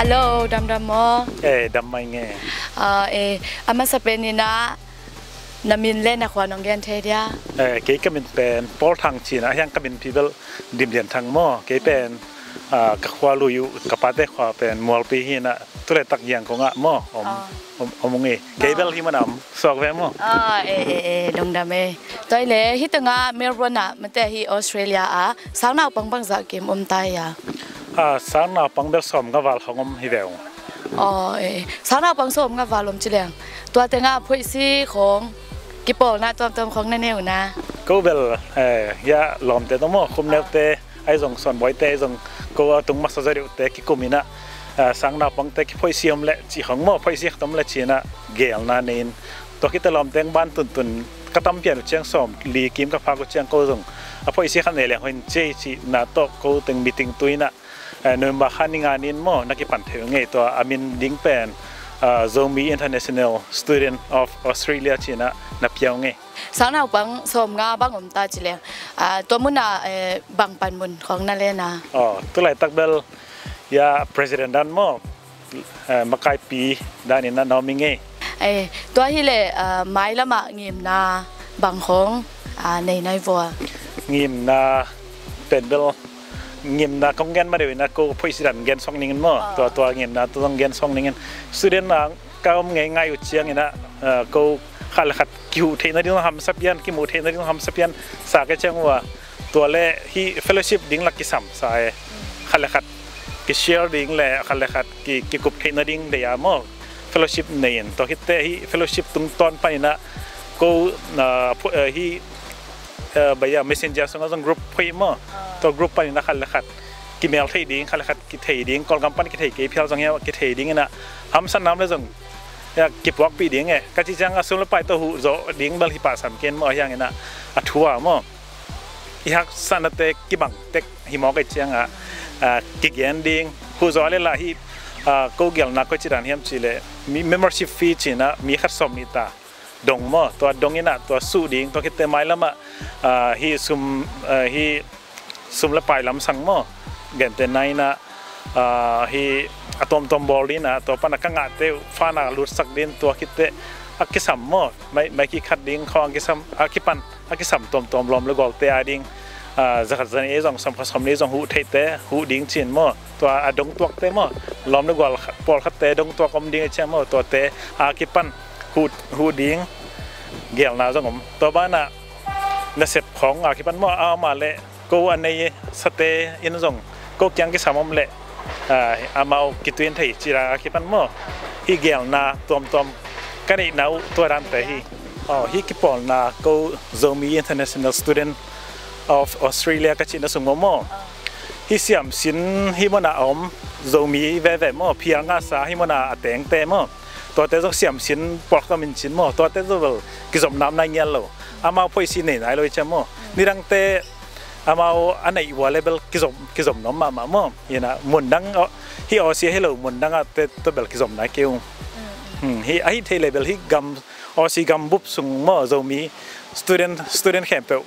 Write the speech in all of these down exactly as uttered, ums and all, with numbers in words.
Hello, damdam maw? Eh, dam mai nge. Ah, eh, a masa pen in ah na min le na khua nong gen thei dia? Eh, kei ka min pen Paul Thang ci-in ah, a hiang ka min pi bel Dim Lian Thang maw. Kei pen, ah, ka khua lui uh, ka pate khua pen Mualpi hi-in ah, tu laitak Yangon ah maw om, ah, om, om ung e. Kei bel, ah, hih munah om suak ve maw. Ah, eh, eh, eh, lungdam e. Tua hi leh hih tengah Melbourne ah, mate, hih Australia ah sangnaupang bangzah kim om ta hia? Ah, sangnaupang bel sawmnga val khawng om hi ve ung. Aw, eh, sangnaupang sawmnga val om ci leng, tua tengah phoihsi khawng, kipawlna tuamtuam khawng na nei uh na? Ko bel, eh, ya lawmte tawh maw, khumneute, ahi zong Suanbawite, ahi zong ko a tung masa zaw deuhte kikum in ah, ah, sangnaupangte kiphoihsi om leh cih khawng maw, phoihsi khat om leh ci-in ah geelna nei in. Tua khit teh lawmte hong ban tuntun, ka tam pian uh ciang sawmli kim ka phak uh ciang ko zong a phoihsi khat nei leng hoih in ci-in cihna tawh ko teng meeting tui in ah, eh, November kha ni nga ni-in maw, na kipan thei uh nge. Tua a min ding pen, ah, Zomi International Student of Australia ci-in ah na pia uh nge. Sangnaupang sawmnga bang om ta ci leng, ah, tua munah, eh, bang panmun khawng na len a? Aw, tu laitak bel ya president dan maw, eh, makaipi dan in ah na om ing e. Eh, tua hi leh, ah, mailam ah ngimna bang khawng, ah, nei na hi vua? Ngimna pen bel, ngimna kong gen ma deuh in ah ko phoihsi dan gen suak ning in maw. Ah. Tua, tua ngimna tua zong gen suak ning in. Student ah ka om ngeingai uh ciang in ah, ah, ko khat le khat kihuh theih nading hamsa pian, kimuh theih nading hamsa pian sa ka ciang uh a, tua leh hih fellowship ding lah kisam sa e. Khat le khat kishare ding leh khat le khat ki, kikup theih nading deih a maw, fellowship nei in. Tua khit teh hih fellowship tungtawn pan in ah ko, ah, pho-, eh, hih, eh, baya Messenger sungah zong group phoih maw. Ah. Tua group pan in ah khat le khat kimel theih ding, khat le khat kithei ding, Kawlgam pan kithei kei phial zong hiam, kithei ding in ah, hamsa nam leh zong, ya, kipuakpih ding e. Ka cih ciang a sum le pai tawh huh zawh ding bel hi pah sam kei in maw, a hiang in ah a thu a maw, i haksahnate kibang tek hi mawk ahih ciang ah, ah, kigen ding, huh zawh leh lah hih, ah, ko geelna koi ci dan hiam cih leh, mi, membership fee ci-in ah mi khat sawmnih ta dong maw, tua dong in ah tua suh ding, tua khit teh mailam ah, ah, hih sum, ah, hih sum le pai lamsang maw, gentehna in ah, ah, hih a tuamtuam bawl ding in ah, tua pan a ka ngahte uh fund ah lutsak ding, tua khit teh a kisam maw, mai, mai kikhat ding khawng a kisam, a kipan, a kisam tuamtuam lawm le gualte a ding, ah, za khat za nih zong, sawm khat sawm nih zong huh theihte huh ding ci-in maw, tua a dong tuakte maw, lawm le gual kha-, pawlkhatte dong tuak om ding ahih ciang maw, tuate a kipan huh, huh ding geelna zong om. Tua banah nasep khawng a kipan maw, a om a leh ko a neisate in zong ko kiang kisam om leh, ah, amau kitun thei cih dan a kipan maw, hih geelna tuamtuam ka neihna uh tua dante hi. Aw, hih kipawlna ko Zomi International Student of Australia ka cihna sung maw, hih siamsin hih munah a om Zomi veve maw, phial ngahsa hih munah a tengte maw, tuate zong siamsin pawlkhat om in cin maw, tuate zong bel kizopna om nai ngial lo. Amau phoihsi nei nai lo hi ciang maw. Nidangte amau a neih ua leh bel kizom, kizom nuam mahmah maw. Hi in ah mundang, aw, hih Aussie hi lo, mundang ah te tawh bel kizom nai kei ung. Hmm, hih, ahih theih leh bel hih gam, Aussie gambup sung maw, Zomi student, student khempeuh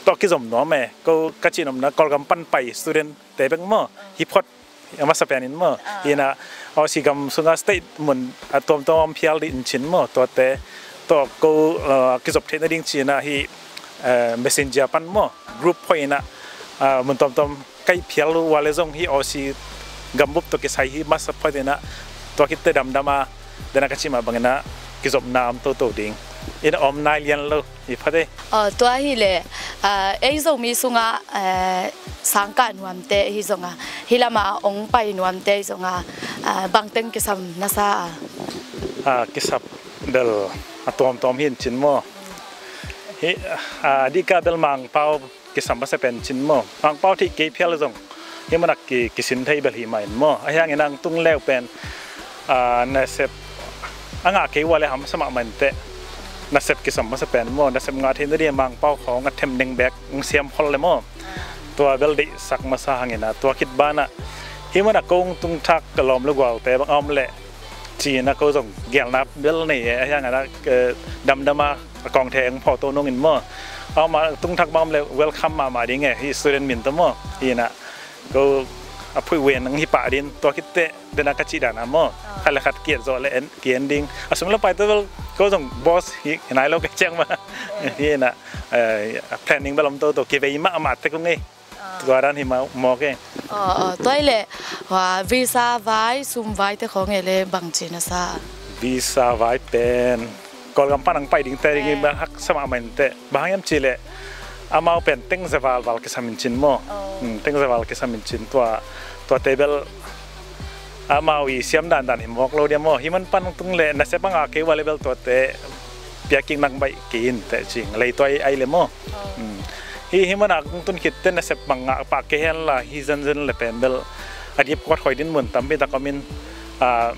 tawh kizom nuam e. Ko ka cih nopna Kawlgam pan pai student te bek maw, hih phot a masa pian in maw. Ah. Hi in ah Aussie gam sungah state mun a tuamtuam om phial dih in cin maw, tuate tawh ko, ah, kizop theih nading ci-in ah hih, eh, Messenger pan maw, group phoih in ah, ah, mun tuamtuam kaih phial uh a leh zong hih Aussie gambup tawh kisai hih masa phot in ah, tua khit teh damdam a, den a ka cih mah bang in ah kizopna om toto ding in ah om nai lian lo. Hi pha te. Aw, tua hi leh, ah, ei Zomi sungah, eh, sangkah nuamte hi zongah, hih lamah hong pai nuamte hi zongah, ah, bangteng kisam na sa a? Ah, kisam bel a tuamtuam hi in cin maw. Hih, ah, dika bel Mangpau kisam masa pen cin maw. Mangpau theih kei phial zong hih munah ki, kisin thei bel hi mah in maw. A hiang in ah tung leu pen, ah, nasep a ngah kei ua leh hamsa mahmah in teh. Nasep kisam masa pen maw, nasep ngah theih nading Mangpau khawng a them deng bek hong siam khol leh maw, tua bel deihsak masa hang in ah, tua khit banah hih munah kong tungthak ka lawm le gualte bang a om leh ci-in ah ko zong geelna bel nei e. A hiang in ah, eh, damdam a, a kawngte hong phawk to nung in maw, a om a tungthak bang om leh welcome mahmah ding e, hih student min tawh maw. Hi in ah ko a phuih ven ang hi pah din, tua khit teh dena ka cih dan a maw. Khat le khat ki-et zawh le en, ki-en ding. A sum le pai tawh bel ko zong boss hi, hi nai lo ka ciang mah. Hi na, eh, planning bel om toto, kivei mahmah tek ung ei. Tua dan hi mawk ei. Aw, aw, tua hi leh, hua, visa vai, sum vai te khawng ei leh bangci na sa? Visa vai pen Kawlgam pan ang pai ding te ding in bang haksa mahmah in teh. Bang hang hiam cih leh amau pen teng za val val kisam in cin maw. Hmm, teng za val kisam in cin tua, tuate bel amau i siam dandan hi mawk lo dia maw. Hih man pan tung leh nasep a ngah kei ua leh bel tuate piakik nak baih kei in teh cing. Lei tua ai leh maw. Hmm. Hih, hih man a kong tun khit teh nasep bang ngah pah kei hen la, hih zenzen leh pen bel a dip kuat khoi din mun tampi tak om in, a,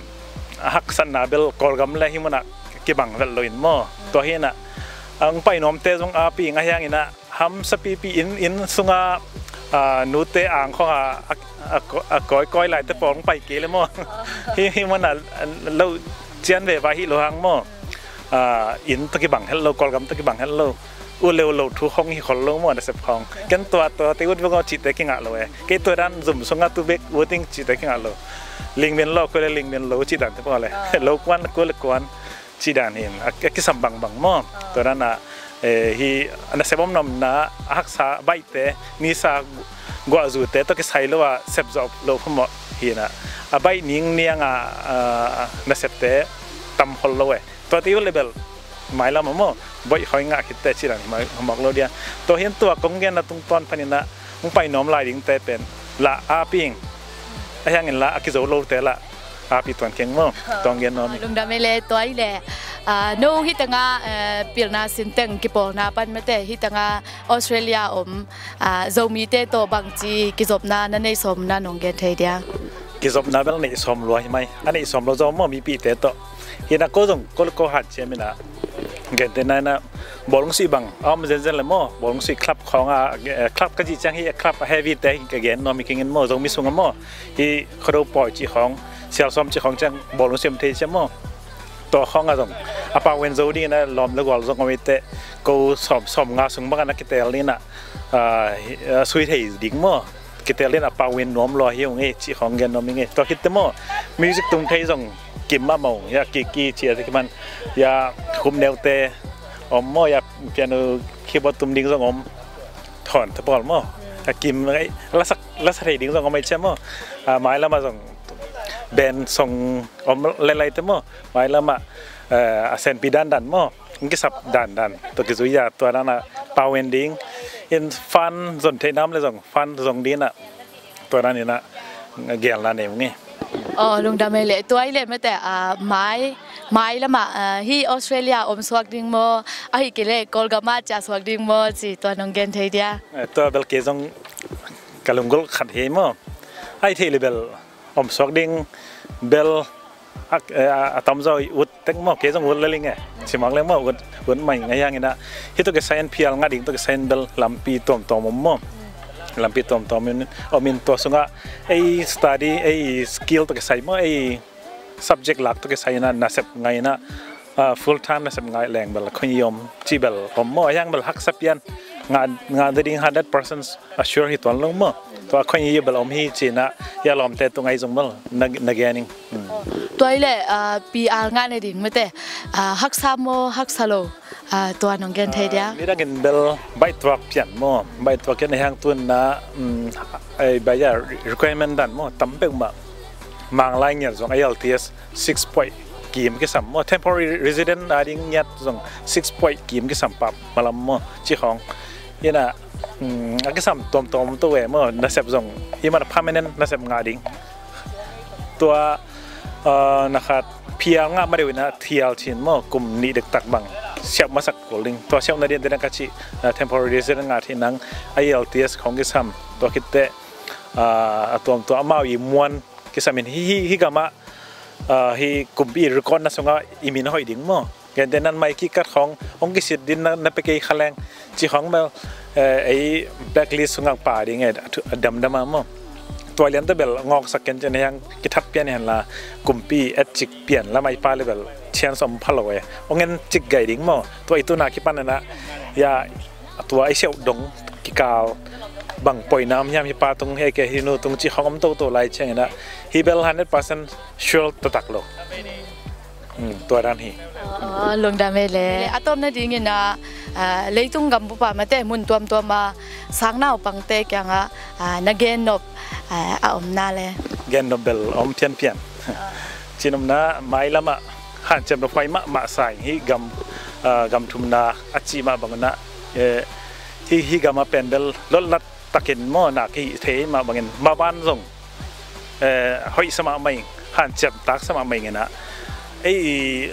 a haksatna bel Kawlgam leh hih man a kibang vet lo in maw. Tua hi na, ang pai nuamte zong a pi ngah hiang in a, hamsa pipi inn, inn sunga, a, nute ang khawng a, a, a, a kawikawi laite pawl hong pai kei le maw. Hih, hih man a, a, lo cian veva hi lo hang maw. A, inn tawh kibang het lo, Kawlgam tawh kibang het lo. U leu lo thu khawng hi khol lo maw, nasep khawng. Ken tua, tuate ut vek aw cihte kingah lo e. Kei tua dan zum sunga tu bek ut ing cihte kingah lo. Lingmen lo, kua le lingmen lo cih dante pawl e. Lo kuan, kua le kuan. Cih dan hi in, a, a kisam bangbang maw. Tua dan a, eh, hih a nasep om nuamna, a haksa baihte, nisa guahzute tawh kisai lo a, sep zawh loh phamawh hi na. A baih ning niang a, a, nasepte tam khol lo e. Tuate uh leh bel mailam a maw, baih khoi ngah khit teh cih dan hi mawk lo dia. Tua hi in tua kong genna tungtawn panin a, hong pai nuam lai dingte pen lah a pi ing. A hiang in lah a kizo lote lah a pi tuan keng maw. Tawng gen nuam ing. Lungdam ei leh, tua hi leh, a, no hih tengah, eh, pilna sinteng kipawlna pan mate, hih tengah Australia om, a, Zomite tawh bangci kizopna na nei sawm na nong gen thei dia? Kizopna bel nei sawm lua hi mai. A nei sawm lo zaw maw mipite tawh. Hi na ko zong ko le ko hat ciam in a, gente na in a, bawlung suih bang a om zenzen le maw, bawlung suih club khawng a, eh, club ka cih ciang hi, club a heavy te hi ka gen nuam hi keng in maw, Zomi sung a maw, hi Khuado pawi cih khawng, Sial Sawm cih khawng ciang bawlung suih om thei ciam maw. Tua khawng a zong a pau ven zo ding in a, lawm le gual zong om ei teh, ko sawm, sawm nga sung bang a na kitel ding in a, a, hi, a, sui thei ding maw. Kitel in a pau ven nuam lua hi ung ei, cih khawng gen nuam ing ei. Tua khit teh maw, music tum thei zong kim mahmah ung, ya Kiki cih a te kiman, ya Khupneute om maw, ya piano keyboard tum ding zong om. Thawn te pawl maw. A kim ei, la sak, la sa thei ding zong om ei ciam maw. A, mailam a zong band song om lelai te maw. Mailam a, eh, a senpi dandan maw. Hong kisap dandan tawh kizui a, tua dan a pau ven ding in, fan zon theih nam le zong fan zong ding in a, tua dan in a, gelna nei ung ei. Aw, lungdam ei leh, tua hi leh mate, a, mai, mailam a, a, hi Australia om suak ding maw, ahih kei leh Kawlgam ah ciah suak ding maw ci, tua nong gen thei dia? Eh, tua bel kei zong ka lunggulh khat hi maw. Ahih theih leh bel om suak ding bel a, a, a tamzaw i ut tek maw, kei zong ut lel ing e. Ci mawk leng maw, ut, ut mai ngei hang in a. Hih tawh kisai in phial ngah ding tawh kisai in bel lampi tuamtuam om maw. Lampi tuamtuam om in, om in tua sungah ei study, ei skill tawh kisai maw, ei subject lak tawh kisai in a nasep ngai in a, a, full time nasep ngai leng bel khoi i om cih bel om maw, a hiang bel haksa pian. Ngah, ngah ding hundred percent a sure hi tuan lo maw. Tua khoi hi bel om hi ci in a, ya lawmte tung ai zong bel na, na gen ing. Hmm. Tua hi leh, a, P R ngah na ding mate, a, haksa maw, haksa lo, a, tua nong gen thei dia? A, midang in bel baihtuak pian maw, baihtuak pian a hiang tun na, um, ei, baih a requirement dan maw, tam peuhmah. Manglai ngiat zong I E L T S six point kim kisam maw, temporary resident a ding ngiat zong six point kim kisam pah malam maw, cih khawng. Hi na, um, a kisam tuamtuam tawh ve maw, nasep zong, hi man a permanent nasep ngah ding. Tua, uh, na khat P R ngah ma deuh in a thial cin maw, kum nih dektak bang siauh masak kul ding. Tua siauh na ding, ding ka cih, uh, temporary resident ngah thei nang, I E L T S khawng kisam, tua khit teh, uh, a tuamtuam amau i muan kisam in hi, hi, hi gam ah, ah, hi kumpi record na sungah i min hoih ding maw. Gentehna in mai kihkat khawng hong kisit ding na, na pia kei kha leng, cih khawng bel, eh, ei blacklist sungah pah ding e, a thu, a damdam a maw. Tua lian tawh bel ngawksak ken cin a hiang kithat pian hen la, kumpi etcik pian la mai pah leh bel chance om pha lo e. Hong etcik gai ding maw. Tua i tun a kipan in a, ya, a tua i siauh dong kikal bang poina om hiam, hi pa tung, hi ke hi nu tung ci khong om toto lai ciangin ah, hi bel hundred percent sure taktak lo. Hmm, tua dan hi. Aw, aw, lungdam ei le. A tawpna dingin ah, ah, leitung gambup ah mate mun tuamtuam ah sangnaupangte kiangah, ah, na gennop, ah, a omna le. Gennop bel om pianpian. Cinopna mailam ah hanciamna huai mahmah sa ing, hih gam, ah, gam thumna a cih mah bangin ah, eh, hih, hih gam ah pen bel lotlat takin maw, na ka hih theih mah bangin maban zong, eh, hoihsa mahmah ing, hanciam taksa mahmah ing in ah, ei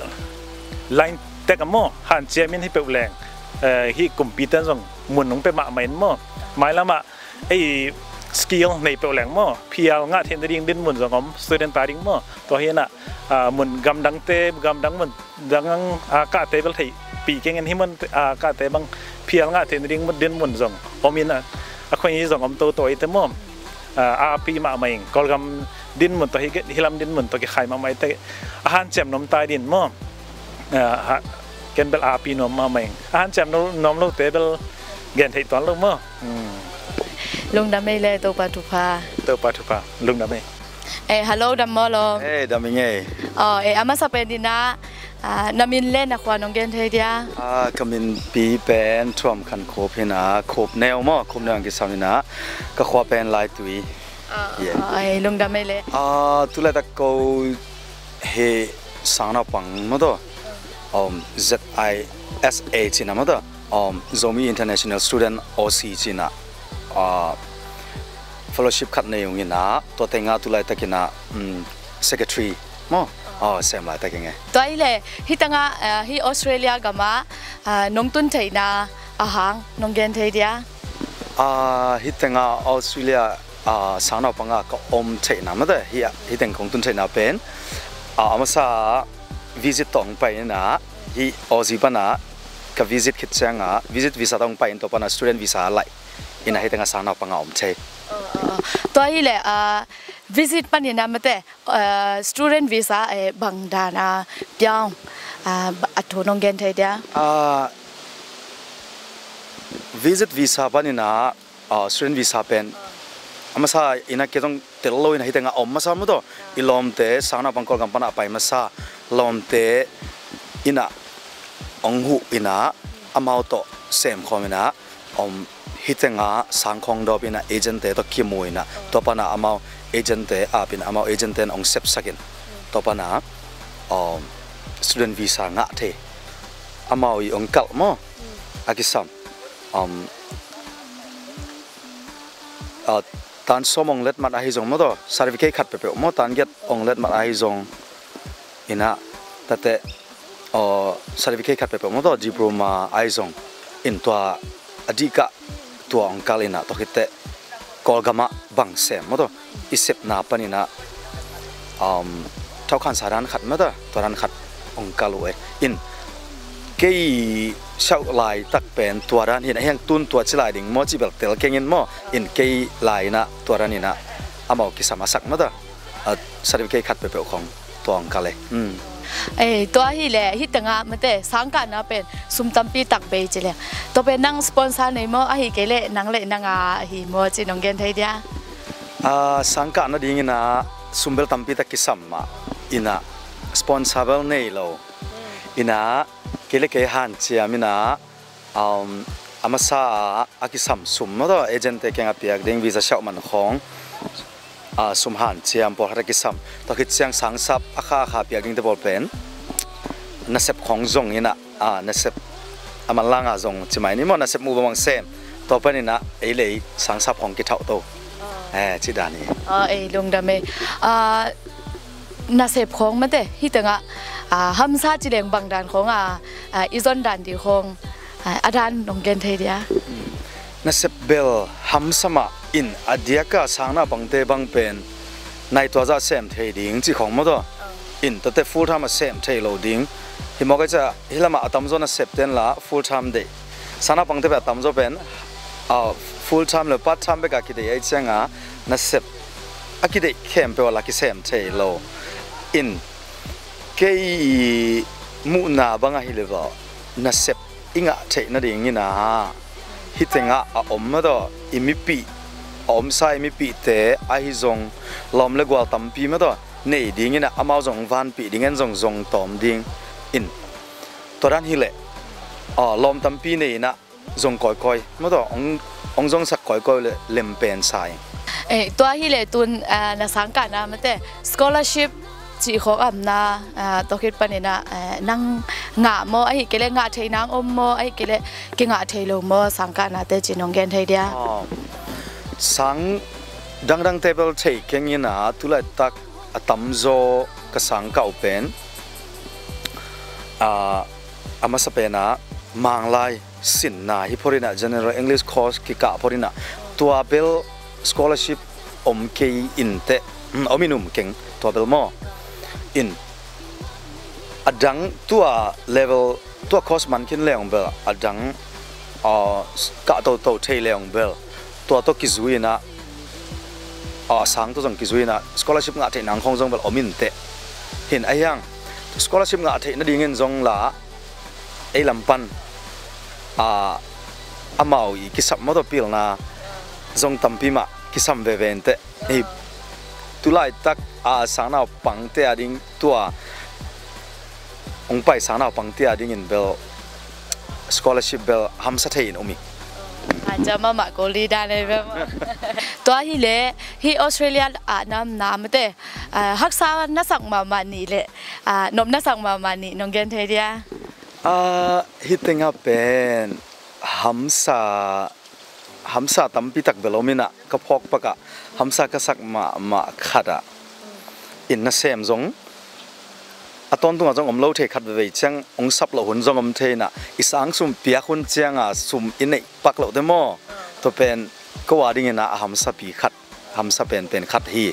line tek ah maw, hanciam in hi peuh leng, eh, hih kumpite in zong mun hong pia mahmah in maw, mailam ah ei skill nei peuh leng maw, phial ngah theih nading dinmun zong om, student ta ding maw. Tua hi in ah, ah, mun gamdangte, gamdang mun dang, ah, kahte bel theihpih keng in, hih mun, ah, kahte bang phial ngah theih nading mun, dinmun zong om in ah, a khuai hi zong om toto ei te maw. Ah, a pi mahmah ing, Kawlgam dinmun tawh hi, hih lam dinmun tawh kikhai mahmah ei te, a hanciam nuam ta ding maw. Ah, ha, ken bel a pi nuam mahmah ing, a hanciam nuam lote bel gen theih tuan lo maw. Hmm. Lungdam ei le, Topa thupha. Topa thupha, lungdam ei. Eh, hello, dam maw lo? Eh, dam ing ei. Aw, eh, a masa pen in ah, ah, na min le na khua nong gen thei dia? Ah, ka min pi pen Thuam Khan Khup hi in ah, Khup Neu maw, Khup Neu hong kisam hi in ah, ka khua pen Laitui. Ah, yeah. Ah, eh, lungdam ei le. Ah, tulaitak ko hi sangnaupang maw taw. Um, Z I S A ci in ah maw taw. Um, Zomi International Student, Aussie ci in ah, ah, fellowship khat nei ung in ah, tua teng ah tulaitak in ah, um, secretary maw, ah, sem laitak ing ei. Tua hi le, hih teng ah, ah, hih Australia gam ah, ah, nong tun theihna a hang nong gen thei dia? Ah, hih teng ah Australia, ah, sangnaupang ah ka om theihna mate, hih, hih teng kong tun theihna pen, ah, a masa visit tawh hong pai in ah, hih Aussie pan ah ka visit khit ciang ah, visit visa tawh hong pai in, tua pan ah student visa laih in ah hih teng ah sangnaupang ah om thei. Aw, aw, aw. Tua hi le, ah, visit panin ah mate, ah, student visa, eh, bang dan a pia ung, ah, a thu nong gen thei dia? Ah, visit visa panin ah, ah, student visa pen a masa in ah kei zong tel lo in ah hih teng ah om masa maw taw. I lawmte, sangnaupang Kawlgam pan ah pai masa lawmte in ah hong huh in ah, amau tawh sem khawm in ah, um, hih teng ah sang khawng dawp in ah agent-te tawh kimu in ah, tua pan ah amau agent-te ap in ah, amau agent-te in hong sepsak in, tua pan ah, um, student visa ngah thei. Amau i hong kalh maw, a kisam, um, ah, tan sawm hong let mat ahi zong maw taw, certificate khat peuhpeuh maw, tan giat hong let mat ahi zong in ah, tate, aw, certificate khat peuhpeuh maw taw, diploma ahi zong in, tua a dih kah tua hong kalh in ah, tua khit teh Kawlgam ah bang sem maw taw, i sepna panin ah, um, thau khansa dan khat maw taw, tua dan khat hong kalh uh ei. In, kei siauh laitak pen tua dan hi in ah, hiang tun tua ci lai ding maw cih bel tel keng in maw. In, kei lai in ah tua dan in ah amau kisam a sak maw taw, a certificate khat peuhpeuh khawng tua hong kalh ei. Hmm. Eh, tua hi le, hih teng ah mate, sangkahna pen sum tampi tak bei ci le, tua pen nang sponsor nei maw, ahih kei leh nang le nang a hi maw cih nong gen thei dia? Ah, sangkah nadingin ah sum bel tampi tak kisam mah in ah, sponsor bel nei lo in ah, kei le kei hanciam in ah, um, a masa ah a kisam sum maw taw, agent-te kiangah piak ding, visa siauh man khawng, ah, sum hanciam pawlkhat a kisam. Tua khit ciang sangsap a kha a kha piak dingte pawl pen nasep khawng zong in ah, ah, nasep a manlang ah zong ci mai ni maw, nasep muh bangbang sem, tua panin ah ei le ei sangsap khawng kithauh to. Eh, ci dan hi. Ah, ei, lungdam ei. Ah, nasep khawng mate, hih teng ah, ah, hamsa ci leng bang dan khawng a, ah, i zon dan ding khawng, ah, a dan nong gen thei dia? Nasep bel hamsa mah in, a diak ah sangnaupangte bang pen nai tua zah sem thei ding cih khawng maw taw. In, tate full time a sem thei lo ding. Hi mawk ei ciah, hih lam ah a tamzaw nasepte in la full time deih. Sangnaupangte pen a tamzaw pen, ah, full time le part time bek a kideih ahih ciang a, nasep a kideih khempeuh ah la kisem thei lo. In, kei i muhna bang ahih leh bel, nasep i ngah theih nadingin ah, hih teng ah a om maw taw, i mipih a omsa i mipihte ahi zong lawm le gual tampi mataw nei dingin ah amau zong vanpih ding en zong zong tawm ding in tua dan hileh lawm tampi nei in ah zong kawikawi mataw ong zongsak kawikawi le lempen sa ing. Tua hileh tun na sangkahna mate scholarship cih khawng amna tawkhit panin ah nang ngah maw ahi kei le ngah thei nang om maw ahi kei le kingah thei lo maw sangkahnate ci nong gen thei dia? Sang dangdangte bel thei keng in ah tulaitak a tamzaw ka sangkah uh pen a masa pen ah Manglai sinna hi phot in ah general English course kikah phot in ah tua bel scholarship om kei in teh om in um keng tua bel maw in a dang tua level tua course man khin leng bel a dang kah toto thei leng bel tua tawh kizui in ah a sang tawh zong kizui in ah scholarship ngah theih nang khawng zong bel om in teh hin a hiang scholarship ngah theih nadingin zong la ei lam pan a amau i kisap mawtaw pilna zong tampi mah kisam veve in teh hi tulaitak a sangnaupang te a ding tua ong pai sangnaupang te a dingin bel scholarship bel hamsa thei in um hi. Hancam mahmah ko li dan ei bel maw? Tua hileh hi Australia ah nam namte haksa na sak mahmah nih le nop na sak mahmah nih nong gen thei dia? Hih tengah pen hamsa hamsa tampi tak bel om in ah ka phawk pakah hamsa ka sak mahmah khat ah in nasem zong a tawntungah zong om lo thei khat vevei ciang ong sap loh hun zong om thei in ah i sang sum piak hun ciangah sum i neih pak loh te maw tua pen ko a dingin ah a hamsa pi khat hamsa penpen khat hi.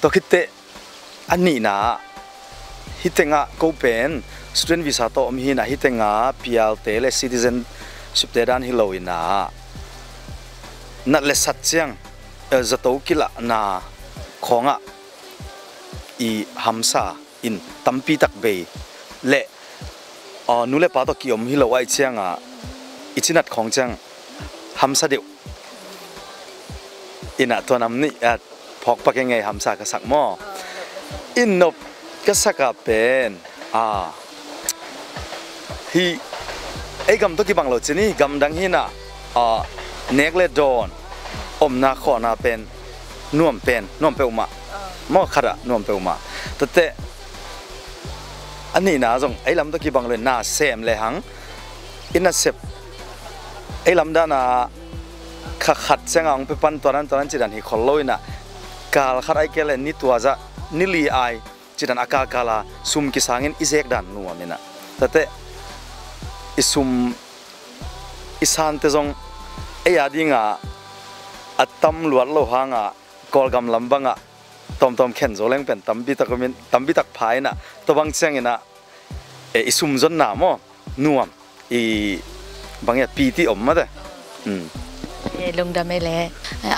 Tua khitteh a nihna ah hih tengah ko pen student visa tawh om hi in ah hih tengah P R te le citizenship te dan hi lo in ah nat le sat ciang zato kilahna khawngah i hamsa in tampi tak bei le nu le pa tawh kiom hi lo ahih ciangah i cinat khawng ciang hamsa deuh in ah tua nam nih phawk pak eng ei hamsa ka sak maw? In nop ka sak ah pen a hi ei gam tawh kibang lo cin hi gamdang hi in ah nek le dawn omna khawhna pen nuam pen nuam peuhmah maw khat ah nuam peuhmah tate a nihna zong ei lam tawh kibang lo in na sem le hang i nasep ei lamdana kha khat cianga hong pe pan tua dan tua dan cidan hi khol lo inah kal khat ai kei le ni tua zah ni li ai cidan a kalkala sum kisangin i zek dan nuam inah tate i sum i sante zong ei a dinga a tam luat lo hanga Kawlgam lam bangah tawmtawm khen zo leng pen tampi tak umin tampi tak pha inah tua bang cianginah i sum zonna maw nuam i bang ia piti om mate. Lungdam ei le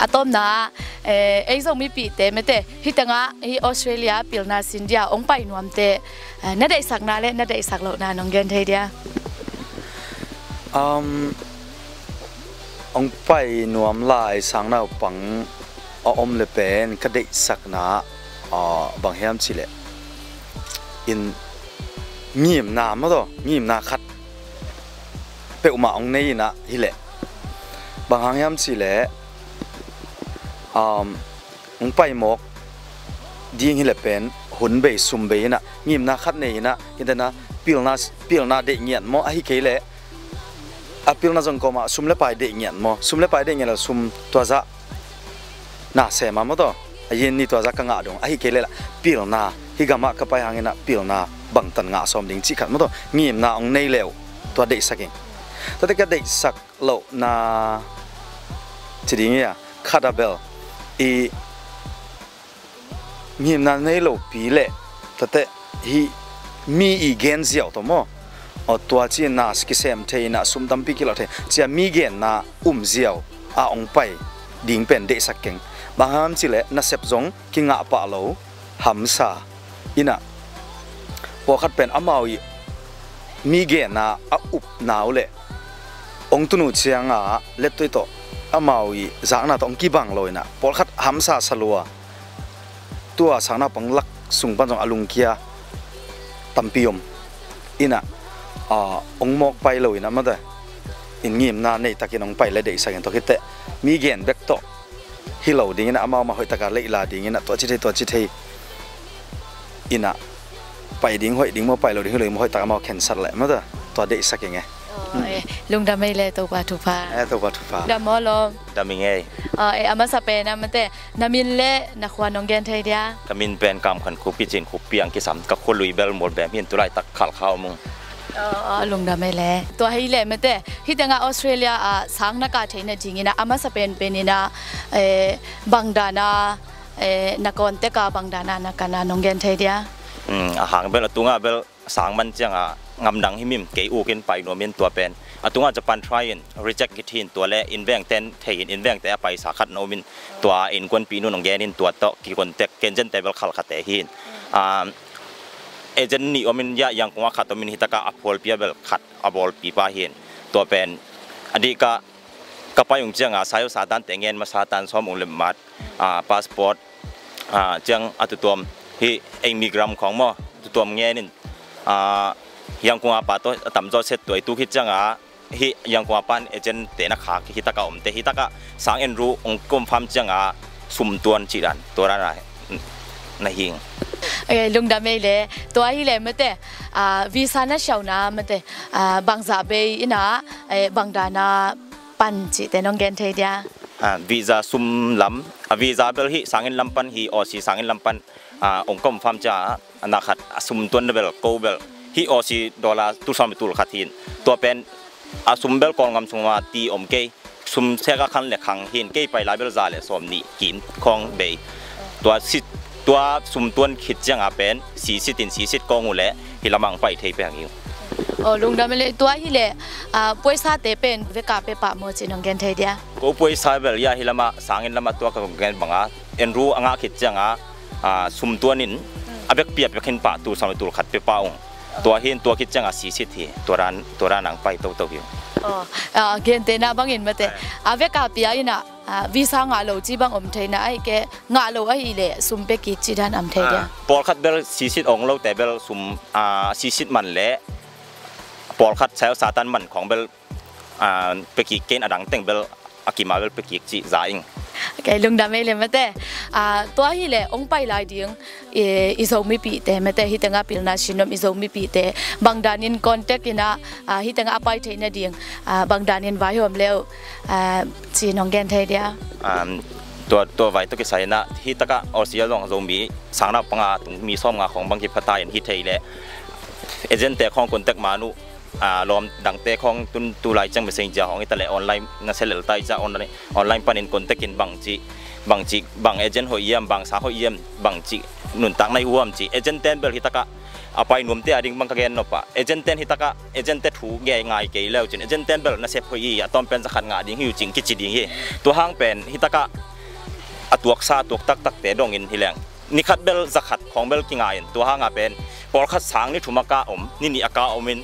a tawpna ei zong mipihte mate hih tengah hih Australia pilna sin dia ong pai nuamte na deihsakna le na deihsak lohna nong gen thei dia? Ong pai nuam lai sang naupang a om le pen ka deihsakna bang hiam cihleh in ngimna mataw ngimna khat peuhmah ong nei inah hileh bang hang hiam cihleh ong pai mawk ding hileh pen hun bei sum bei inah ngimna khat nei inah hintena pilna pilna deih ngiat maw ahi kei leh a pilna zong kawmah sum le pai deih ngiat maw sum le pai deih ngiat le sum tua zah na sema maw taw a yin ni tua zah ka ngah dong ahi kei leh pilna hih gamah ka pai hanginah pilna bangtan ngah sawm ding cih khat maw taw ngimna ong nei leuh tua deihsak ing. Tate ka deihsak lohna ci ding ia khat a bel i ngimna nei lopi le tate hih mi i gen ziau tawh maw tua ci na kisem thei inah sum tampi kilau thei cia mi genna um ziau a ong pai ding pen deihsak keng. Bang ham cileh nasep zong kingah pah lo hamsa inah pawlkhat pen amau i mi genna a upna uh le ong tun uh cianga lettui tawh Amau i zakna tawh hong kibang lo inah, pawlkhat hamsa sa lua. Tua sang naupang lak sung pan zong a lungkia tampi om inah, a, hong mawk pai lo inah mate, in ngimna nei takin hong pai le deihsak in, tua khit teh mi gen bek tawh hi lo ding inah, amau mah hoih taka leihla ding inah, tua ci thei, tua ci thei inah, pai ding hoih ding maw, pai lo ding hoih lo ding maw, hoih taka amau khensat leh mate, tua deihsak ing e. Aw, eh, lungdam ei le, Topa thupha. Eh, Topa thupha. Dam maw lawm? Dam ing ei. Aw, eh, a masa pen ah mate, na min le na khua nong gen thei dia? Ka min pen Kam Khan Khup, Kicin Khup piang kisam, ka khua lui bel Mualbem hi in, tulaitak Khalkha om ung. Aw, aw, lungdam ei le. Tua hi le mate, hih tengah Australia ah sang na kah theihna ding inah, a masa penpen inah, eh, bang dan a, eh, na contact a bang dan a na kan a nong gen thei dia? Hmm, a hang bel, a tungah bel sang man ciangah ngamdang himhim kei uk in pai nuam in, tua pen a tungah Japan try in reject kithei in, tua le inn vengte in thei in, inn vengte a paisa khat na om in, tua innkuanpih nu in hong gen in, tua tawh kicontact, ken agent te bel Khalkhate hi in. Ah, agent nih om in, ya, Yangon ah khat om in, hitakah a phualpi ah bel khat a bawlpipa hi in. Tua pen a dih ka, ka pai ung ciangah sayo satante ngen masa, tan sawm ung lemmat, ah, passport, ah, ciang a tutuam, hih ei migram khawng maw, tutuam ngen in, ah, Yangon a pa tawh a tamzaw set tuai, tu khit ciangah hih Yangon a pan agent te na khak, hitakah omte, hitakah sang en ru hong confirm ciangah sum tuan cih dan, tua dan a na hing. Eh, lungdam ei le. Tua hi le mate, ah, visa na siauna mate, ah, bangzah bei inah, eh, bang dan a pan cihte nong gen thei dia? Ah, visa sum lam, a visa bel hih sang inn lam pan, hih Aussie sang inn lam pan, ah, hong confirm ciangah, a na khat a sum tuan na bel, ko bel hih Aussie dollar tul sawm tul khat hi in. Tua pen a sum bel Kawlgam sungah ti om kei, sum sek a khan le khang hi in, kei pai lai bel za le sawm nih kim khawng bei. Tua sit, tua sum tuan khit ciangah pen sisit in, sisit kawng uh leh hih lamah hong pai thei peng hi uh. Aw, lungdam ei le. Tua hi le, ah, puaisate pen veka pe pah maw cih nong gen thei dia? Ko puaisa bel ya, hih lamah sang inn lamah tua ka gen bangah en ru a ngah khit ciangah, ah, sum tuan in a vekpi a pek hin pah, tul sawm tul khat pe pah ung. Tua hi in, tua khit ciangah sisit hi, tua dan, tua dan a hong pai toto hi uh. Aw, ah, gentehna bangin mate, a veka pia inah, ah, visa ngah lo cih bang om thei na, ahih kei ngah lo ahih leh sum pe kik cih dan om thei dia? Ah, pawlkhat bel sisit ong lote bel sum, ah, sisit man leh pawlkhat sayo satan man khawng bel, ah, pe kik kei in, a dang teng bel a kim a bel pe kik cih za ing. Ok, lungdam ei le mate. Ah, tua hi le hong pai lai ding i, i Zomipihte mate, hih tengah pilna sin om i Zomipihte bang dan in contact inah, ah, hih tengah a pai theihna ding, ah, bang dan in vaihawm le uh, ah, cih nong gen thei dia? Um, tua, tua vai tawh kisai inah, hitakah Aussie ah zong Zomi sang naupang a tung mi sawmnga khawng bang kipha ta in, hi thei leh agent te khawng contact man uh, ah, lawm dangte khawng tun tulai ciang messenger hong hi ta leh online na sia lel ta i ciah, online, online panin contact in bangci, bangci, bang agent hoih hiam, bang sang hoih hiam, bangci nuntak na hi uh hiam ci. Agent ten bel hitakah a pai nuamte a ding bang ka gen nop ah, agent ten hitakah agent te thu ngai kei le uh cin, agent ten bel nasep hoih hi, a tawm pen za khat ngah ding hi uh cin kici ding hi. Tua hang pen hitakah a tuaksa, a tuak taktakte dongin hi leng, ni khat bel za khat khawng bel kingai in, tua hangah pen pawlkhat sang ni thum a kah om, ni nih a kah om in,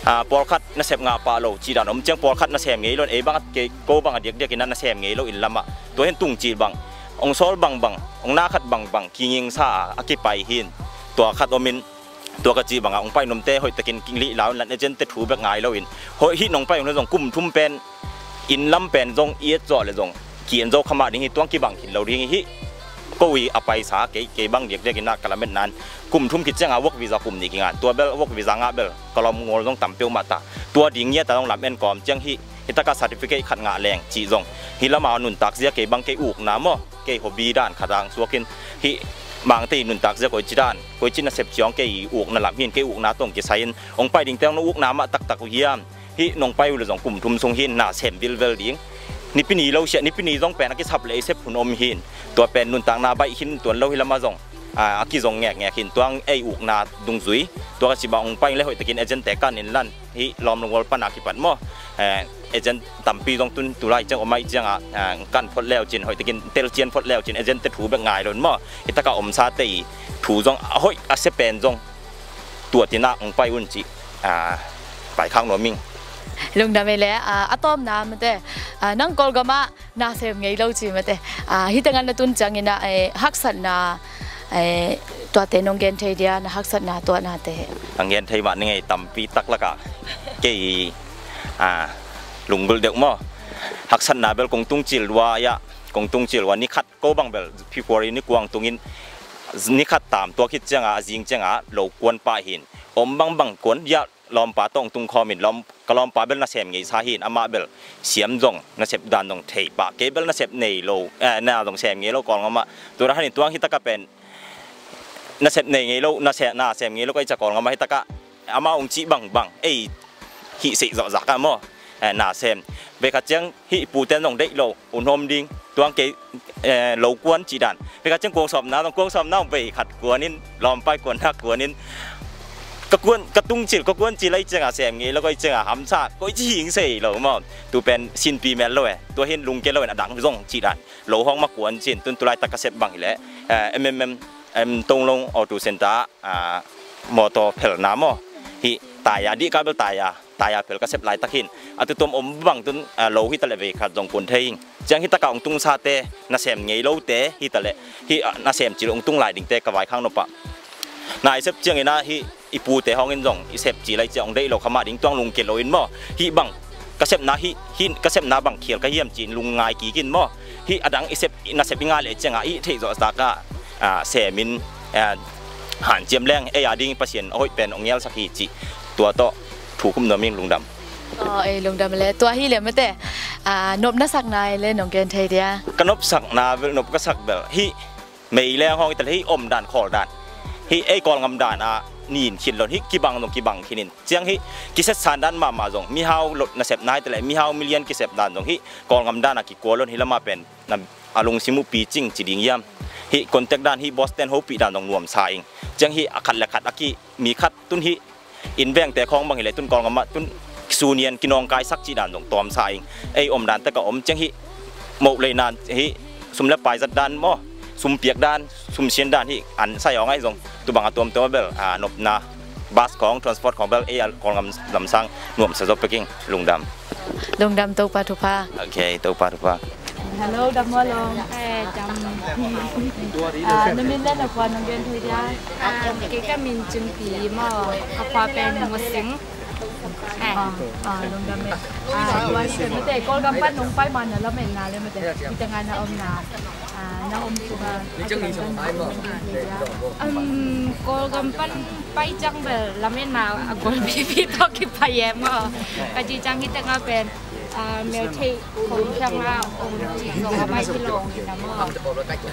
ah, pawlkhat nasep ngah pah lo cih dan om ciang, pawlkhat nasem ngei lo in, ei bang a kei, ko bang a diakdiak in a nasem ngei lo inn lamah, tua hi in tung cil bang, ong sawl bangbang, ong na khat bangbang, kingingsa a kipai hi in, tua khat om in, tua ka cih bangah ong pai nuamte hoihtakin kilih lau in, lan agent te thu bek ngai lo in, hoih hih nong pai nuam zong kum thum pen inn lam pen zong i et zawh le zong ki-en zo kha mah ding hi, tuang kibang khin lo ding hi. Ko i a paisa kei, kei bang diakdiak in a ka lametna in kum thum khit ciangah work visa kum nih kingan, tua bel work visa ngah bel ka lawm ngawl zong tam peuhmah ta. Tua ding ngiat a zong lam en kawm ciang hi, hitakah certificate khat ngah leng cih zong, hih lamah nuntak zia kei bang kei ukna maw, kei hobby dan khat a hong suak in, hih Mangte i nuntak zia koici dan, koici nasep ciang kei ukna lam hi in, kei ukna tawh kisai in hong pai dingte hong na ukna mah taktak uh hiam? Hih nong pai uh le zong kum thum sung hi in na sem vilvel ding. Nipi ni lo siah, nipi ni zong pen a kisap le i sep hun om hi in, tua pen nuntakna baih khin tuan lo hi lamah zong, ah, a kizong ngekngek hi in, tuang ei ukna dungzui, tua ka cih bang ong pai le hoihtakin agent te kan in lan, hih lawm lunggol pan a kipat maw, eh, agent tampi zong tun tulai ciang om ahih ciangah, ah, kan phot le uh cin, hoihtakin telcian phot le uh cin, agent te thu bek ngai lo in maw, hitakah omsate i thu zong a hoih a sia pen zong tua tinah ong pai un cih, ah, paikhak nuam ing. Lungdam ei le, a, a tawpna mate, a, nang Kawlgam ah na sem ngei lo ci mate. A, hih tengah na tun ciangin ah, eh, haksatna, eh, tuate nong gen thei dia, na haksatna tuahnate. Hong gen thei mah ning ei, tampi tak lakah kei, a, lunggulh deuh maw. Haksatna bel kong tungcil lua ia, kong tungcil lua ni khat ko bang bel February ni kua hong tungin, ni khat tam tua khit ciangah, a zing ciangah lo kuan pah hi in. Om bangbang kuan ia, lawmpa tawh hong tung khawm in, lawm, ka lawmpa bel nasem ngeisa hi in, amah bel siam zong, nasep dan zong thei pah. Kei bel nasep nei lo, eh, na zong sem ngei lo Kawlgam ah. Tua dah hi in tua hi takah pen nasep nei ngei lo, na se, na sem ngei lo ka hih ciang Kawlgam ah hi takah amah hong cih bangbang ei hih seih zawh zak ah maw, eh, na sem. Vei khat ciang hih i pute in zong deih lo, un hawm ding, tua hang kei, eh, lo kuan cih dan. Vei khat ciang kuang sawmna zong, kuang sawmna zong vei khat kuan in, lawmpa i kuanna kuan in, ka kuan, ka tungcil, ka kuancil ahih ciangah sem ngei lo, ka hih ciangah hamsa, koici hi hong sei lo maw. Tu pen sinpi mel lo e, tua hi in lungkia lo in a dang zong cih dan. Lo hawng mah kuan ci in, tun tu laitak ka sep bang hi leh, eh, M M M, em, Tonglong Auto Centre ah, a, mawtaw phelna maw. Hih taya, dih kah bel taya, taya phel ka sep laitak hi in. A tutuam om bang tun, a, lo hi ta leh vei khat zong kuan thei hi ing. Ciang hih takah hong tungsate, nasem ngei lote hi ta leh, hih, a, nasem cil hong tung lai dingte ka vaikhak nop ah. Na i sep ciangin ah hih i pute hawng in zong i sep cil lai ciang hong deih lo kha mah ding, tua hang lungkia lo in maw. Hih bang ka sepna hih, hih ka sepna bang khial ka hiam ci in lungngai kik in maw. Hih a dang i sep, nasep i ngah leh ciangah i theih zawh zak ah, a, sem in, a, hanciam leng ei a ding Pasian a hoih pen hong ngelsak hi cih tua tawh thu khum nuam ing. Lungdam. Aw, ei lungdam le. Tua hi le mate, a, nopna sakna ei le nong gen thei dia? Ka nopsakna bel, nop ka sak bel hih mei leng hawng hi ta leh hih omdan khawldan, hih ei Kawlgam dan ah nin khin lo in, hih kibang zong kibang khin in. Ciang hih kisetsan dan mahmah zong, mihau lo nasepna hi ta leh mihau milian kisep dan zong hih Kawlgam dan ah kikua lo in, hih lamah pen na, a lungsim uh picing ci ding hiam. Hih contact dan, hih boss ten hopih dan zong nuamsa ing. Ciang hih a khat le khat a ki, mi khat tun hih inn vengte khawng bang hi leh tun Kawlgam ah tun kisunian kinawngkaisak cih dan zong tawmsa ing. Ei omdan takah om ciang hih moh leina hih sum le pai zat dan maw, sum piak dan, sum sian dan hih an sai awng ahi zong tu bang a tuamtuam a bel, a, nopna bus khawng, transport khawng bel ei a Kawlgam lamsang nuamsa zaw pek ing. Lungdam. Lungdam, Topa thupha. Ok, Topa thupha. Hello, dam maw long? Eh, dam. Ah, na min le na khua nong gen thei dia? Ah, kei ka min Cun Pi maw, ka khua pen Musing. Eh. Ah, ah, lungdam e. Ah, tua hi le mate, Kawlgam pan nong pai ma na lametna le mate, hih tengah na omna, ah, na om sungah a kilamdan na om thei dia? Um, Kawlgam pan pai ciang bel lametna a golpipi tawh kipai e maw. Ka cih ciang hih tengah pen, ah, meltheih khong khiang a om cih zong a pai hi lo hi na maw.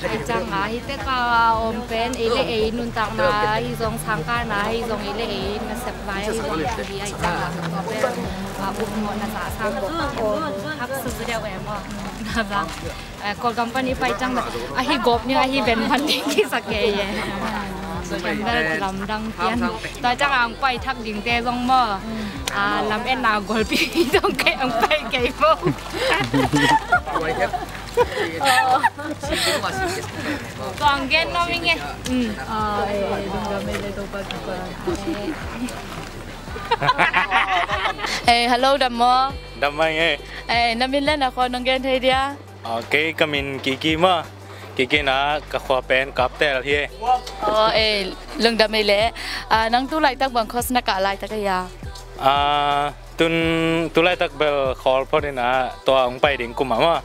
Ahi ciangah hih tengah a om pen ei le ei nuntakna hi zong, sangkahna hi zong, ei le ei nasep vai hi zong, hi ahi ciangah tua pen, ah, upmawhna zah sang, haksa zaw deuh e maw. Na bang, eh, Kawlgam pan i pai ciang ahi gawp ning, ahi ven pan ding kisa kei e. Tua ciang bel lamdang pian. Tua ciang a hong pai thak dingte zong maw, ah, lametna golpi zong kei hong pai kei maw. Tua hong gen nuam ing e. Mm. Ah, eh, lungdam e le, Topa thupha. Eh, hello, dam maw? Dam mai nge. Eh, na min le na khua nong gen thei dia? Ok, ka min Kiki maw. Kiki na, ka khua pen Kaptel hi e. Aw, eh, lungdam e le. Ah, nang tu laitak bang course na kah laitak a hia? Ah, tun, tu laitak bel khawl phot in a, tua hong pai ding kum a maw,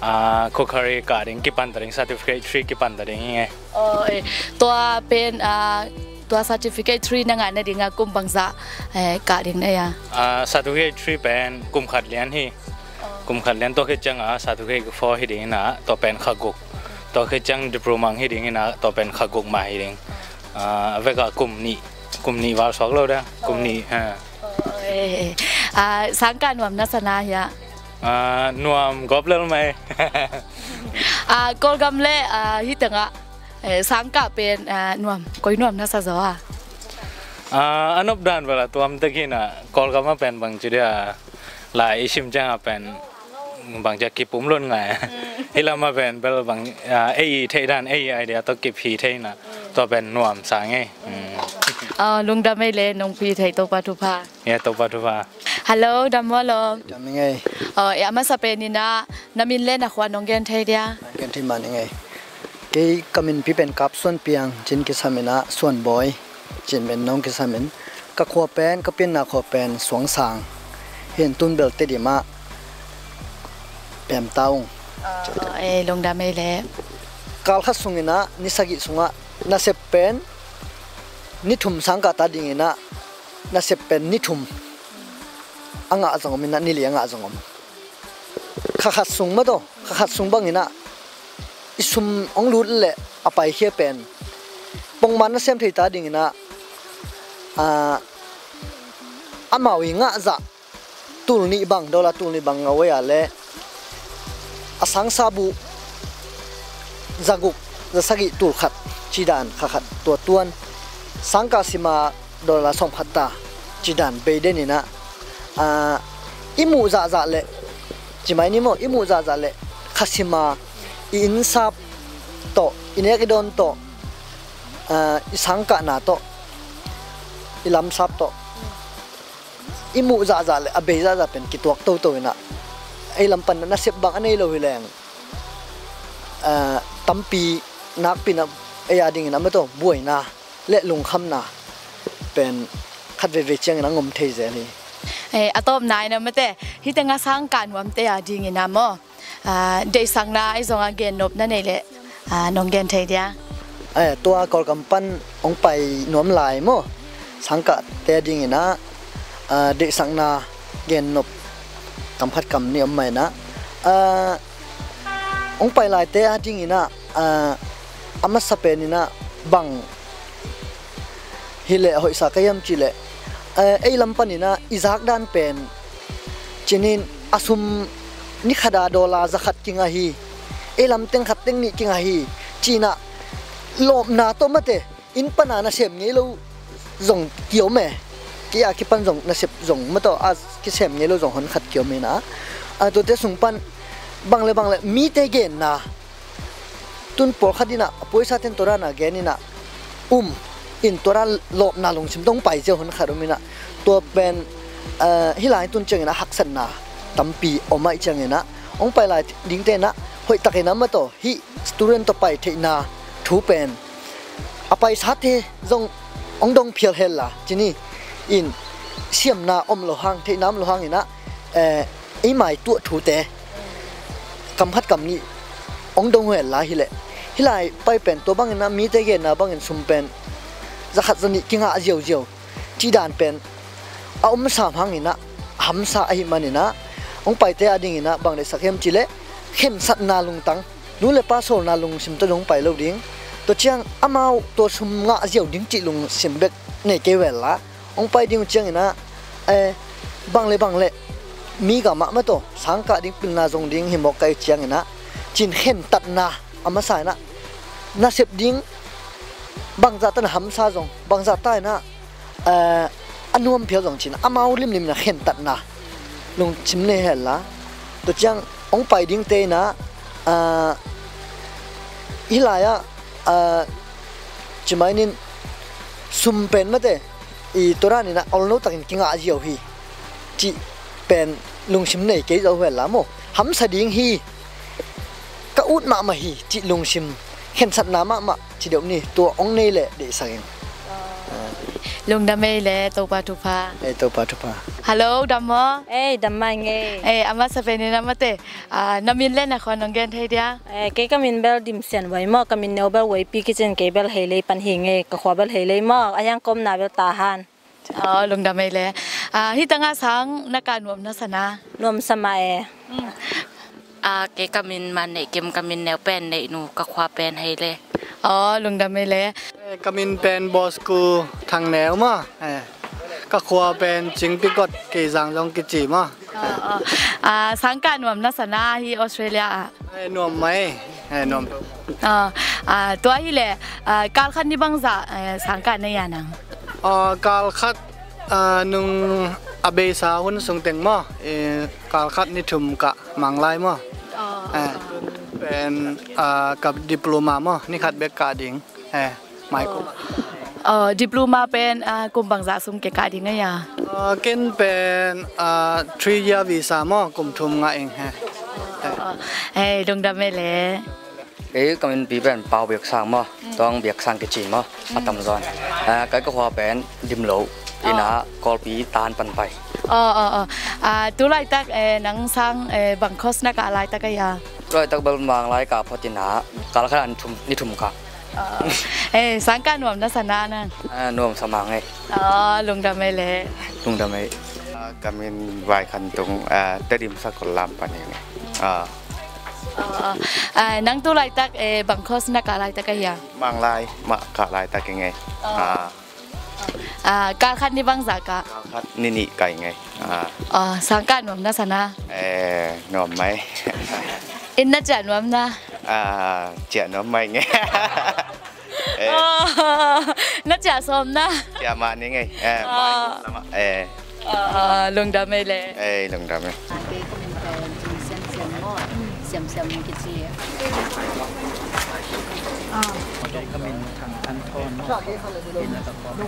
ah, cookery kah ding kipan ta ding, certificate three kipan ta ding hi nge. Aw, eh, tua pen, ah, tua certificate three na ngah nading a kum bangzah, eh, kah ding na hia? Ah, certificate three pen kum khat lian hi. Kum khat lian, tua khit ciang a certificate four hi ding in a, tua pen kha guk. Tua khit ciang diploma hi ding in a, tua pen kha guk mah hi ding. Ah, a vek a kum nih, kum nih val suak lo dia, kum nih, ha. Eh, ah, sangkah nuam na sa na hia? Ah, nuam gawp lel mai. Ah, Kawlgam le, ah, hih tengah, eh, sangkah pen, ah, nuam, koi nuam na sa zaw a? Ah, a nop dan bel a tuam tek hi in a, Kawlgam a pen bangci dia, lai i sim ciang a pen bangci a kipum lon ngai. Hih lam a pen bel bang, ah, ei i theih dan, ei i idea tawh kiphi thei in a, tua pen nuam sa nge. Mm. Ah, lungdam e le, nong phi thei, Topa thupha. Ya, Topa thupha. Hello, dam maw lawm? Dam i ngei. Aw, e, a masa pen in ah na min le na khua nong gen thei dia? Gen thei mah ni ngei. Kei ka minpi pen Kap Suan Piang, cin kisam in ah Suan Bawi, cin pen nong kisam in. Ka khua pen, ka pianna khua pen Suangsang. Hi in tun bel Tedim ah pem ta ung. Aw, e, lungdam ei le. Kal khat sung in ah ni sagih sungah nasep pen ni thum, sangkah ta ding in ah nasep pen ni thum a ngah zong om in ah, ni li a ngah zong om. Kha khat sung mah tawh, kha khat sung bang in ah i sum hong lut leh a paikhia pen pongman nasem thei ta ding in ah, ah, amau i ngah zah tul nih bang, dollar tul nih bang ngah uh ei a leh a sangsa buh za guk, za sagih tul khat ci dan kha khat tua tuan, sangkah sim a dollar sawm khat ta ci dan bei den in ah, ah, i muh zahzah leh, ci mai ni maw, i muh zahzah leh kha sim a i innsap tawh, i nek i dawn tawh, ah, i sangkahna tawh, i lamsap tawh i muh zahzah leh a bei zahzah pen kituak toto in ah, ei lam pan nasep bang a nei lo hi leng, ah, tampi nakpi in ah ei a ding in ah mah tawh buaina le lungkhamna pen khat veivei ciangin a ngom thei zel hi. E, a tawpna in ah mate, hih tengah sangkah nuamte a ding in ah maw, ah, deihsakna ei zong a gennop na neih leh, ah, nong gen thei dia? E, tua Kawlgam pan hong pai nuam lai maw, sangkahte a ding in ah, ah, deihsakna gennop kam khat kam nih om mah in ah, ah, hong pai laite a ding in ah, ah, a masa pen in ah bang hi leh a hoihsa ka hiam cih leh, eh, ei lam pan in ah i zak dan pen, ci-in a sum ni khat a dollar za khat kingah hi, ei lam teng khat teng nih kingah hi, ci-in ah lawpna tawh mate, inn pan a nasem ngei lo zong kiom e. Kei a kipan zong nasep zong mah tawh a kisem ngei lo zong hon khat kiom in ah, a tuate sung pan bang le bang le mite genna, tun pawlkhat in ah a puaisa ten tua dan a gen in ah um in, tua dan lawpna lungsim tawh hong pai ziau hon khat om in ah, tua pen, eh, hih lai tun ciangin ah haksatna tampi om ahih ciangin ah, hong pai lai dingte in ah hoihtakin ah mah tawh hih student tawh pai theihna thu pen a paisate zong hong dong phial hen la, ci-in siamna om lo hang, theihna om lo hang in ah, eh, ei mai tuah thute kam khat kam nih hong dong uh hen la hi leh, hih lai pai pen tua bangin ah mite genna bangin sum pen za khat za nih kingah ziauziau cih dan pen a om sam hang in ah hamsa ahih man in ah, hong paite a ding in ah bang deihsak hiam cih leh khensatna lungtang, nu le pa sawlna lungsim tawh zong hong pai lo ding. Tua ciang amau tua sum ngah ziau ding cih lungsim bek nei kei uh hen la, hong pai ding uh ciangin ah, eh, bang le bang le mi gam ah mah tawh sangkah ding, pilna zong ding hi mawk ka hih ciangin ah, ci-in khentatna a masa in ah, nasep ding bangzah ta in ah hamsa zong, bangzah ta in ah, eh, a nuam phial zong ci-in ah amau limlim in ah khentatna lungsim nei hen la. Tua ciang hong pai dingte in ah, ah, hih lai ah, ah, ci mai ni, sum pen mate, i tua dan in ah olno takin kingah ziau hi cih pen lungsim nei kei zo uh hen la maw, hamsa ding hi, ka ut mahmah hi cih lungsim, khensatna mahmah ci deuh ni, tua hong nei leh deihsak ing. Lungdam ei le, Topa thupha. Ei, Topa thupha. Hello, dam maw? Ei, dam mah ing ei. Ei, a masa pen in ah mate, ah, na min le na khua nong gen thei dia? Eh, kei ka min bel Dim Sian Wai maw, ka min neu bel Wai Pi kici in, kei bel Heilei pan hi ing ei, ka khua bel Heilei maw, a hiang ka omna bel Tahan. Aw, lungdam ei le. Ah, hih tangah sang na kah nuam na sa na? Nuam sa mah e. Mm. Ah, kei ka min Man Neih Kim, ka min neu pen Neih Nu, ka khua pen Heilei. Aw, lungdam ei le. Eh, ka min pen Bosku Thang Neu maw. Eh, ka khua pen Cing Pikot, Keizang zong kici maw. Aw, aw. Ah, sangkah nuam na sa na hih Australia ah? Eh, nuam mai. Eh, nuam. Aw, ah, tua hi leh, ah, kal khat ni bangzah, eh, sangkah na hi a nang? Ah, kal khat, ah, nung a beisa hun sung teng maw, eh, kal khat ni thum kah Manglai maw. Aw. Eh, pen, ah, ka diploma maw, ni khat bek kah ding. Eh, mai ko. Aw, diploma pen, ah, kum bangzah sung kikah ding a hia? Ah, ken pen, ah, three year visa maw, kum thum ngah ing he. Aw, aw. Hei, lungdam ei le. Ei, ka minpi pen Pau Biak Sang maw, Tuang Biak Sang kici maw, a tamzaw in. Ah, kai ka khua pen Dim Lo, ina Kawlpi tan pan pai. Aw, aw, aw. Ah, tu laitak, eh, nang sang, eh, bang course na kah laitak a hia? Tu laitak bel Manglai kah phot ina, kal khat a ni thum, ni thum kah. Aw. Eh, sang kah nuam na sa na nang? Ah, nuam sa mang ei. Aw, lungdam ei le. Lungdam ei. Ah, ka min Vai Khan Tung, ah, Tedim Sakol lam pan ing. Ah. Aw, aw. Ah, nang tu laitak, eh, bang course na kah laitak a hia? Manglai mah kah laitak ing ei. Aw. Ah. Ah, kal khat ni bangzah kah? Kal khat ni nih kah ing ei. Ah. Aw, sang kah nuam na sa na? Eh, nuam mai. Inn na ciah nuam na? Ah, ciah nuam mai ing ei. Eh. Aw, na ciah sawm na? Ciah mah ni ing ei. Eh, aw. Mai lamah. Eh. Aw, aw, lungdam ei le. Eh, lungdam ei. Kei ka min pen Cing Siam Siam maw. Siam Siam kici. Aw. Kei ka min Thang Than Thawn maw. Inn a ka khua.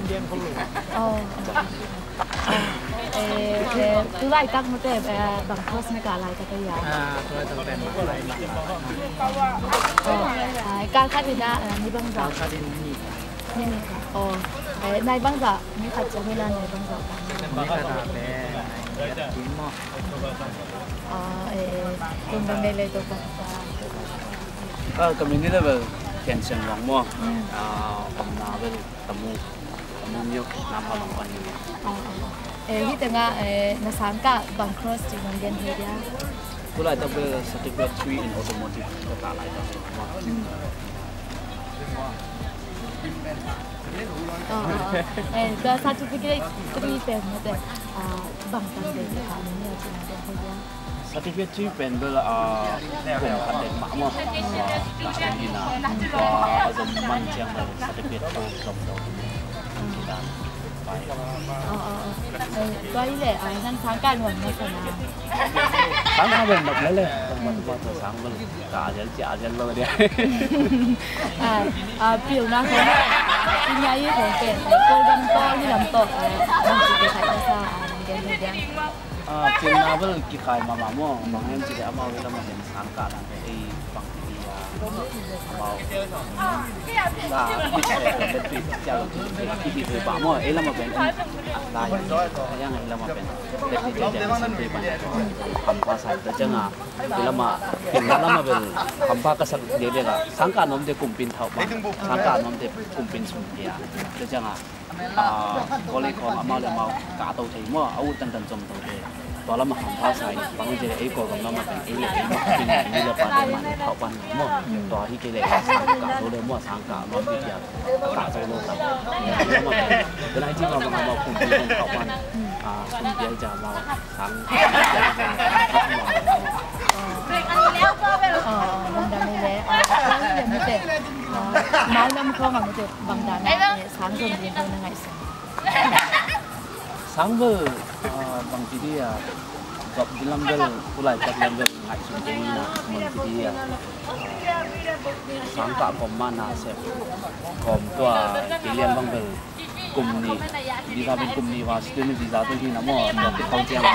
Aw. Eh, eh, tu laitak mate, eh, bang course na kah laitak a hia? Ah, tu laitak pen Manglai mah. Aw, ah, kal khat ina, eh, ni bangzah? Kal khat in ni. Ni nih. Aw, eh, nai bangzah? Ni khat ciang ina nai bangzah kah? Ni khat a pen nai giat kim maw. Aw, eh, eh, lungdam ei le Topa. Ah, ka min hi le bel Thian Sian Luang maw. Mm. Ah, omna bel Tamu, Tamu Myo, Nampa Long pan hi. Aw, aw. Eh, hih tengah, eh, na sang kah bang course cih nong gen thei dia? Tu laitak bel Certificate three in Automotive ka kah laitak. Mm. Aw, aw, aw. Eh, tua Certificate three pen mate, ah, bang tang den ka kah ni a cih nong gen thei dia? Certificate three pen bel, ah, kum khat den mah maw. Ah, tua hi na, tua a zom man ciang bel certificate four zom lo. Ci dan. Pai. Aw, aw, aw. Eh, tua hi leh, ah, nang sang kah nuam na sa na? Sang kah bel nuam lel e. Sang bel kah zel, ciah zel lo dia. Ah, ah, pilna khong, pilna i khong pen, Kawlgam tawh, hih lam tawh, ah, bang ci kikhai na sa, ah, nong gen thei dia? Ah, pilna bel kikhai mahmah maw, bang hiam cih leh amau hih lamah pen sang kah dan pen ei bangci hi a, amau sa i pen pen letpi ciah lo cih pen kihi thei pah maw, ei lamah pen ei lai a, a hiang ei lamah pen letpi ciah ciah sim thei pah na tawh hampha sa hi. Tua ciangah ei lamah, pilna lamah pen hampha ka sak dede ka, sang kah nuamte kumpin thauh pah, sang kah nuamte kumpin sum hi a, tua ciangah ah, college khawng amau le amau kah to thei maw, a ut tantan zom to thei. Tua lamah hampha sa in, bang hong ci leh ei Kawlgam lamah pen ei le ei mah, ei le ei pate mah thauh pan maw. Tua hi kei leh sang kah zo le maw, sang kah maw, pi pia kah zo lo ta. Tua lamah pen, tua nai ci maw, bang amau kumpi hong thauh pan, ah, kumpi ai ca maw, sang, sang kah zo lo ta. Aw, aw, lungdam ei le, aw, aw, lungdam ei le, aw, aw, lungdam ei le, aw, aw, mailam khawng a mate, bang dan a, eh, sang zom ding na ngaihsun? Sang bel, ah, bang ci dia, zop ding lam bel, tu laitak lam bel ngaihsun ding na, bang ci dia, sang kah kawm mah na sep kawm tua, kei lian bang bel kum nih, visa pen kum nih va, student visa pen hi na maw, tua pen kawm ciang, ah,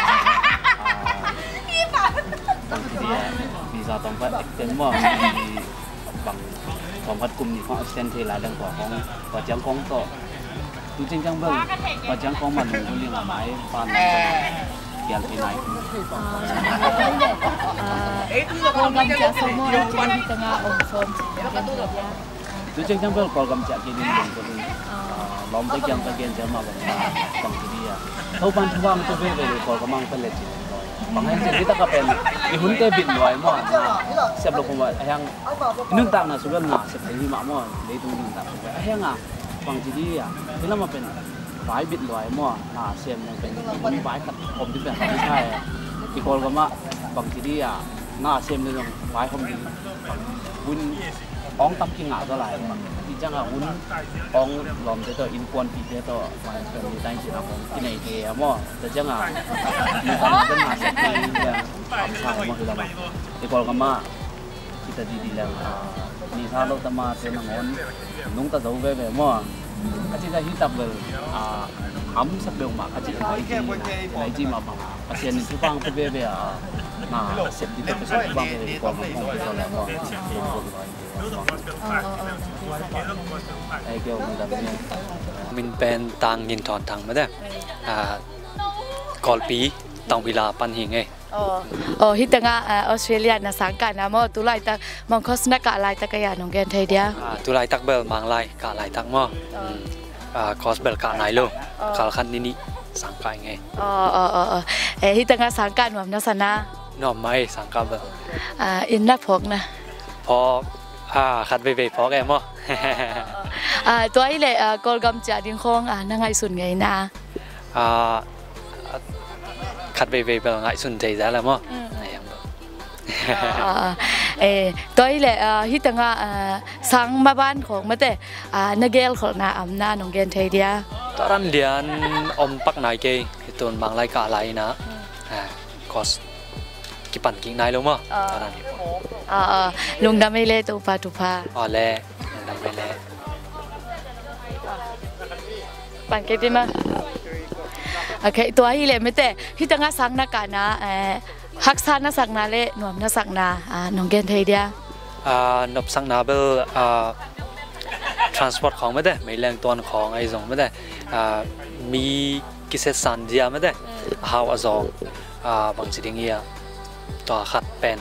bang ci dia, visa tawm khat extend maw, bang tawm khat kum nih khawng extend thei lai leng tua khawng, tua ciang khawng tawh. Tu ciang ciang bel, tua ciang khawng mah lungdam ing a, mai pan kial thei nai. Ah, Kawlgam ciah sawm maw, ciah hi tengah om sawm ci. Tu ciang ciang bel Kawlgam ciah kei ding lungdam ing. Ah, lawmte kiang ka gen ciang mah bang, bang ci dia. Topa'n thu hong pia veve leh Kawlgam ah ka lecin. Bang hang hiam cih leh hih takah pen i hunte bit lua hi maw. Sep lo khawm a hiang, i nuntakna sung bel na sep thei hi mah maw. Leitung nuntak sung bel a hiang a, bang ci dia, hih lamah pen vai bit lua hi maw. Na sem leng pen hun vai khat khawm ding pen hong hi thei. I Kawlgam ah bang ci dia, na sem leng vai khawm ding hun hong tam kingah zaw lai. Tua ciangah hun hong lawmte tawh, innkuanpihte tawh, family time cihna hong kinei kei a maw. Tua ciangah nuntakna pen na sem thei ding pen hamsa maw hih lamah. I Kawlgam ah hita didi leng, ah, nisa lo tama te nangawn nungta zo veve maw. Ka ci ta hi tak bel, ah, hamsa peuhmah ka ci, ka ci, ka ci mahmah. Pasian in thupha hong pia veve a, na sep ding te Pasian thupha hong pia veve, kua hong pia veve. Ai keu hong dam ni. Min pen Tang Ngin Thawn Thang mate. Ah, Kawlpi, Taungvila pan hi ngei. Aw, aw, hi tengah, ah, Australia na sangkahna maw, tu laitak, Mangkos na kah laitak a ya nong gen thei dia? Ah, tu laitak bel Manglai kah laitak maw. Aw. Hmm. Ah, kos bel kah nai lo. Aw. Kal khat ni nih sangkah ngei. Aw, aw, aw, aw. Eh, hi tengah sangkah nuam na sa na? Nuam mai sangkah bel. Ah, inn na phawk na? Phawk, ah, khat veivei phawk e maw. Ah, tua hi leh, ah, Kawlgam ciah ding khawng, ah, na ngaihsun ngei na? Ah, khat veivei bel ngaihsun thei za la maw? Mm. Ai, ang bel. Ah, ah, ah. Eh, tua hi leh, ah, hi tengah, ah, sang maban khawng mate, ah, na gelkholhna om na nong gen thei dia? Tua dan lian om pak nai kei, hi tun Manglai kah lai na. Mm. Ah, kos kipan kik nai lo maw? Ah. Tua dan hi. Ah, ah. Lungdam ei le Topa thupha. Aw le, lungdam ei le. Pan kei ti ma. Ok, tua hi leh mate, hi tengah sang na kahna, eh, haksa na sakna le nuam na sakna, ah, nong gen thei dia? Ah, nopsakna bel, ah, transport khawng mate, meileng tuan khawng ahi zong mate, ah, mi kisetsan zia mate, a hau a zawng, ah, bangci ding hi a, tua khat pen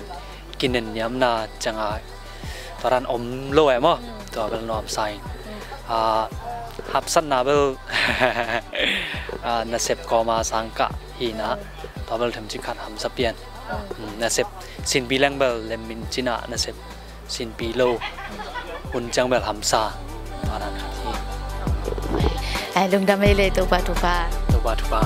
kinen niamna ciangah tua dan om lo eh maw? Mm. Tua bel nuam sa in. Mm. Ah, hapsatna bel, ah, nasep kawma sangkah hi na, tua bel themcik khat hamsa pian. Mm. Mm, nasep sinpi leng bel lemmin cinah nasep sinpi lo hun ciang bel hamsa. Tua dan khat hi. Ai, lungdam ei le Topa thupha. Topa thupha.